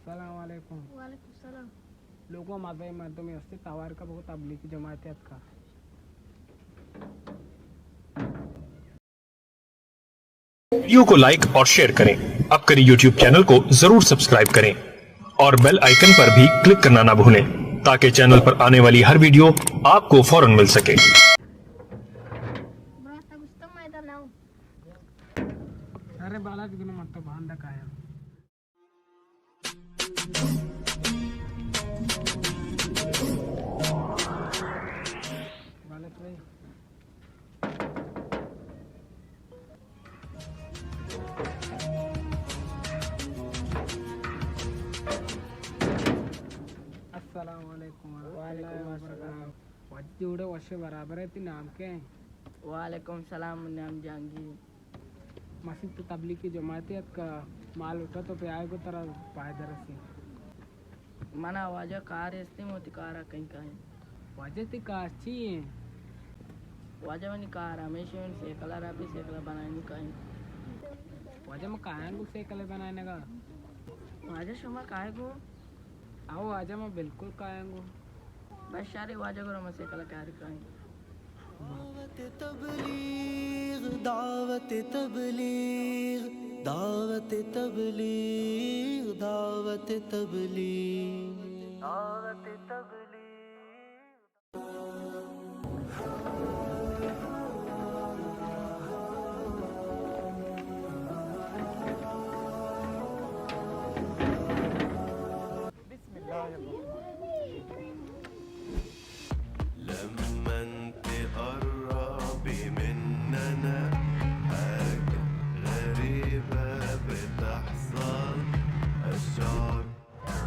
السلام علیکم۔ وعلیکم السلام۔ لوگوں، مزے مردمے ہستی، توار کا بہت تبلیغی جماعت اتکا۔ ویڈیو کو لائک اور شیئر کریں۔ اپکری یوٹیوب چینل کو ضرور سبسکرائب کریں اور بیل آئیکن پر بھی کلک کرنا نہ بھولیں، تاکہ چینل پر آنے والی ہر ویڈیو آپ کو فوراً مل سکے۔ ارے بالا، گنو مت تو باندھ کایا۔ السلام علیکم ورحمۃ اللہ وبرکاتہ۔ وعلیکم السلام۔ وت جوڑے وشے برابر ئے، تئی نام کئے انت؟ وعلیکم السلام، منی نام جہانگیر۔ مسیت تبلیغی جماعتے اتکا، ما لوٹا تو بیائے گو ترا پائدہ رسی۔ منا واجہ کارے استی، من وتی کارا کئیں کائیں۔ واجہ تئی کار چی ایں؟ واجہ منی کار ہمیش ایں، من سیکل ءَ را بی سیکل ءَ بنائینی کائیں۔ واجہ من کایاں گو سیکل ءِ بنائینگا۔ واجہ شما کائے گو؟ آؤ واجہ، من بالکل کایاں گو۔ بس شریں واجہ، گڑا من سیکل ءَ کار کائیں۔ دعوت تبلیغ، دعوت تبلیغ، دعوت تبلیغ، دعوت تبلیغ۔ بسم اللہ الرحمن الرحیم۔ لما انت قربي مننا، حاجة غريبة بتحصل، الشعور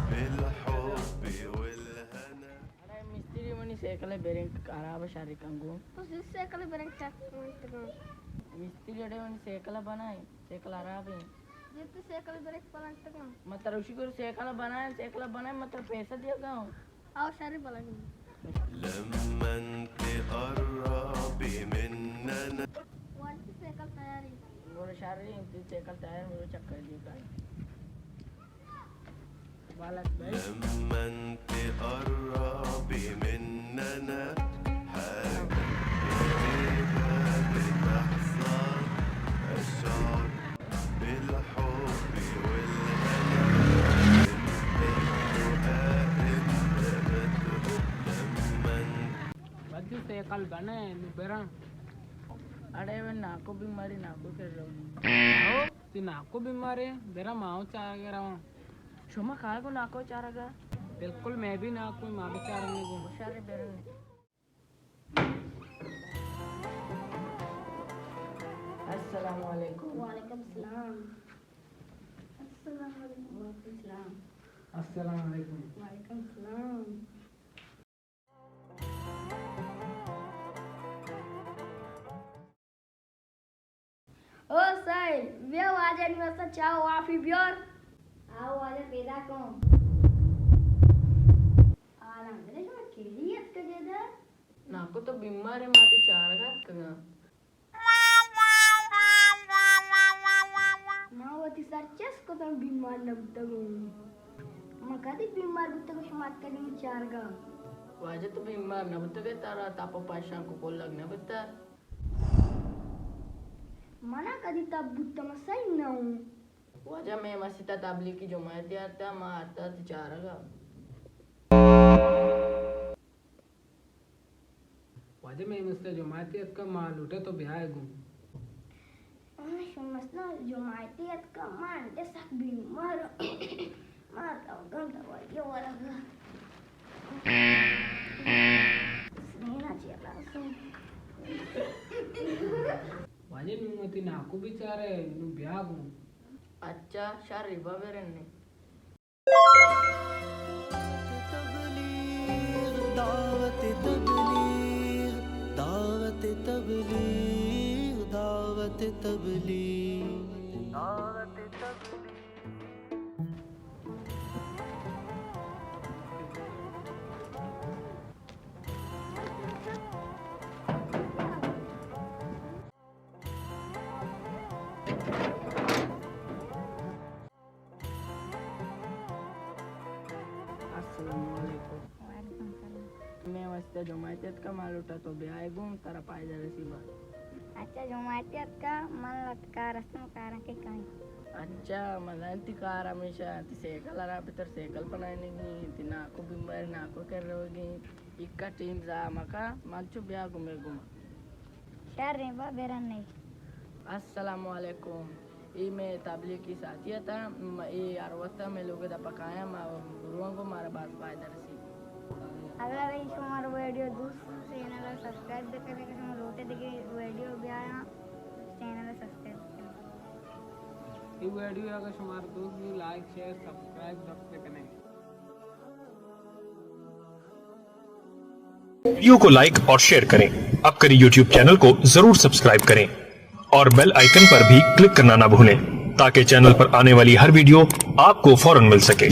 بالحب والهنا۔ اڑے مستری، منی سیکل ءِ بیرنگ خراب، شر کن گو۔ تو سیکل ءِ بیرنگ چیک کنت گو۔ مستری، اڑے منی سیکل ءَ بنائے، سیکل خراب ایں۔ جی تو سیکل ءِ بیرنگ پلنٹ کن۔ من ترا اشی گو سیکل ءَ بنائے، سیکل ءَ بنائے، من ترا پیسہ دیگا اوں۔ آؤ شر بلنگ۔ لما انت قربي مننا۔ واجہ تئی سیکل تیار ایں۔ گڑا شر ایں، تئی سیکل تیار ایں، گڑا چکر دیگا۔ لما انت قربي مننا، حاجة غريبة بتحصل، الشعور بالحب والهنا، انت الدعاء، انت مدعو. لما انت بدی سیکل بنے، نو براں۔ اڑے وے ناکو بیماری، ناکو کر رہو۔ تئی ناکو بیمارے، برا ما اوں چارگا رواں۔ شما کائے گو ناکو چارگا؟ بالکل، مئے بھی ناکو، ما بھی چارنے گو۔ شر برنے۔ السلام علیکم۔ وعلیکم السلام۔ السلام علیکم۔ وعلیکم السلام۔ السلام علیکم۔ وعلیکم السلام۔ او سائل، بیا واجہ نی واسطہ چاہ و آفی بیار۔ آؤ واجہ پیدا کن۔ آلان دلے شما کیڑی اتکگے دا؟ ناکو تو بیمار ئے، ما تئی چارگا اتکگاں۔ ما وتی سر چست کتاں، بیمار نہ بوتگوں۔ ما کدی بیمار بوتگوں شما اتکگے منی چارگا؟ واجہ تو بیمار نہ بوتگے، ترا تپ و پشاں کپولگ نہ بوتگ؟ منا کدی تپ بوتگ، من سہی نہ اوں۔ واجہ مئے مسیتا تبلیغی جماعتے آرتا، ما آرتا تئی چارگا۔ واجہ مئے مسیتا جماعتے اتکا، ما لوٹا تو بیائے گوں۔ آ، شما مسیتا جماعتے اتکا، ما انت سک بیمار۔ ما تو گم دوائی ورگا۔ سرینا چیلا سو۔ واجہ نوں وتی ناکو بیچارے، نوں بیا گوں۔ اچھا، شر، ببرنے۔ تبلیغ، دعوت تبلیغ، دعوت تبلیغ، دعوت تبلیغ۔ جماعت اتکا، ما لوٹا تو بیائے گوں، ترا پائدہ رسی با۔ اچھا، جماعت اتکا، من لٹ کار استم، کاراں کے کائیں۔ اچھا، مزن تی کار ہمیشہ تی سائیکل را پتر سائیکل پنائنگی، تی ناکو بیمار ناکو کر روگی۔ اکا ٹیم ضائع مکا، من چو بیا گمے گما۔ شر ریں با، برن نہیں۔ السلام علیکم۔ اے مئے تبلیغی ساتھی اتاں، م-، اے ہر وقت مئے لوگ دپا کایاں، ما گروہاں کو مارا باز فائدہ رسی۔ اگر اے شمار ویڈیو دوست، چینل سبسکرائب بکنے کہ شما لوٹے دگہ ویڈیو بیایاں، چینل سبسکرائب بکنے۔ اے ویڈیو اگر شمار دوست بی، لائک، شیئر، سبسکرائب ضبط بکنے۔ ویڈیو کو لائک اور شیئر کریں۔ اپکری یوٹیوب چینل کو ضرور سبسکرائب کریں اور بیل آئیکن پر بھی کلک کرنا نہ بھولیں، تاکہ چینل پر آنے والی ہر ویڈیو آپ کو فوراً مل سکے۔